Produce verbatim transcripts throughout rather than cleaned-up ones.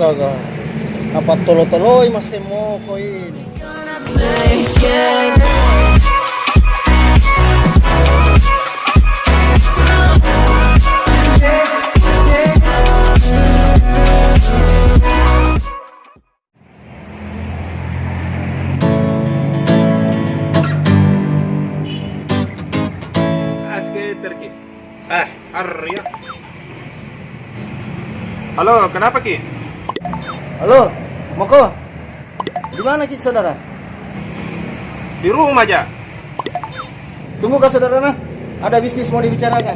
Astaga, apa tolo-toloi masih moko ini. Aske terki. Eh, Arya. Halo, kenapa ki? Halo, Moko. Di mana ki, saudara? Di rumah ja. Tunggu ka, saudara, nah. Ada bisnis mau dibicarakan.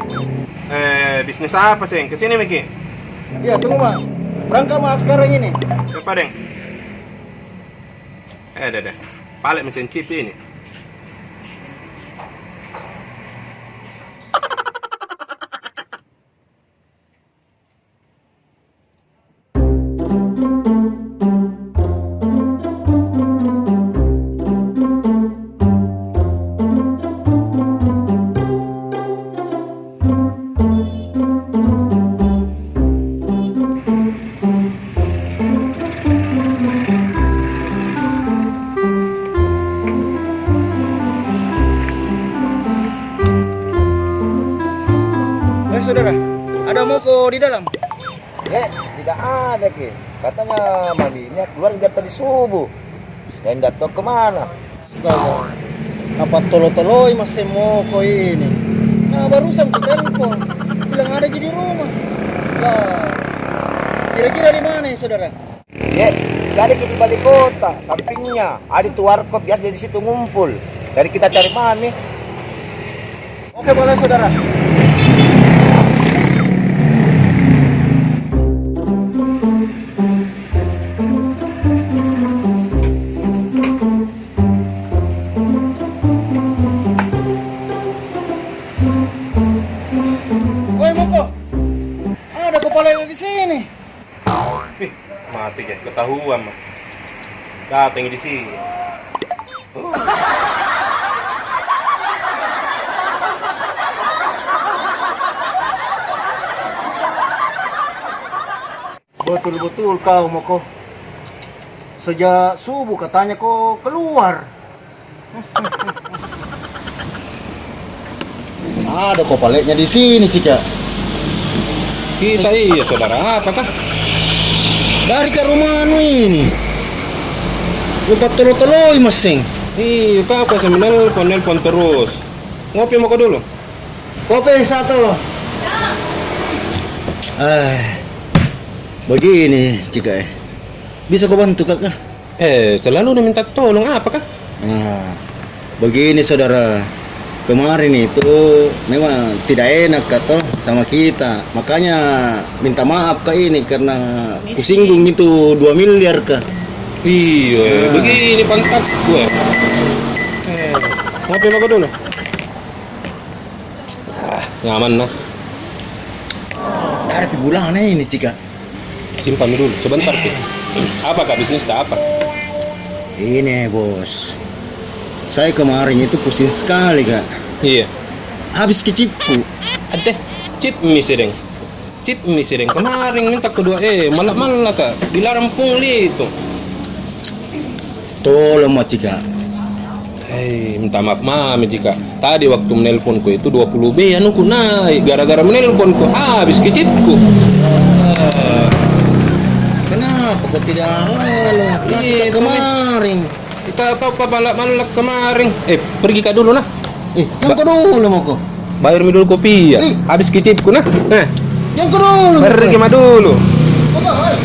Eh, bisnis apa seng? Kesini miki. Iya, tunggu ma. Berangkat ma sekarang ini. Siapa deng? Eh, deh, deh. Pale mesin chip ini. Eh, saudara, ada Moko di dalam? Eh, tidak ada ki. Katanya maminya keluar jam tadi subuh. Yang tidak tahu kemana. Astaga, apa tolo-toloi masih Moko ini? Nah, barusan ku telepon, bilang ada ji di rumah. Lah, kira-kira di mana ini, saudara? Ye, jadi ki di balik kota, sampingnya. Ada tu warkop biasa di situ ngumpul. Jadi kita cari mami. Oke, boleh, saudara. Woi, Moko. Ada kepala di sini. Ih, mati ke, ketahuan mah. Datang di sini. Betul-betul kau, Moko. Sejak subuh katanya kau keluar. Ada ko paleknya di sini, Cika. Kita iya, saudara, apakah? Dari ke rumah anu ini. Lupa tolo-toloi masing. Iya, kau apa sih menelpon, nelpon terus? Ngopi mau kau dulu? Kopi satu. Eh, begini, Cika, eh. Bisa kau bantu, Kak, kah? Eh, selalu na minta tolong, apakah? Nah, begini, saudara. Kemarin itu memang tidak enak, Kak, toh, sama kita. Makanya minta maaf, Kak, ini karena kusinggung itu dua miliar, Kak. Iya, begini pantatku, eh. Eh, ngopi mako dulu. Ah, nyaman, nah. Dari pi bulan ini, Cika. Simpan dulu, sebentar, Pi. Apa, Kak, bisnis, tak apa? Ini, Bos. Saya kemarin itu pusing sekali, Kak. Iya. Habis ki chipku. Ade, chip mi sedeng. Chip mi sedeng. Kemarin minta kedua, eh, malak-malak, Kak. Dilarang pungli itu. Tolong ma, Cika. Hei, minta maaf mami, Cika. Tadi waktu menelponku itu dua puluh B anuku naik. Gara-gara menelponku, habis ki chipku. Ah. Kenapa kau tidak, anu, kasih ka kemarin? Kita apa, apa malak-malak kemarin. Eh, pergi ka dulu, nah. Eh, yang kau dulu mako. Bayar mi dulu kopi ya. Eh. Habis ki chipku, nah. Eh. Yang kau dulu. Pergi ma dulu. Apa, eh?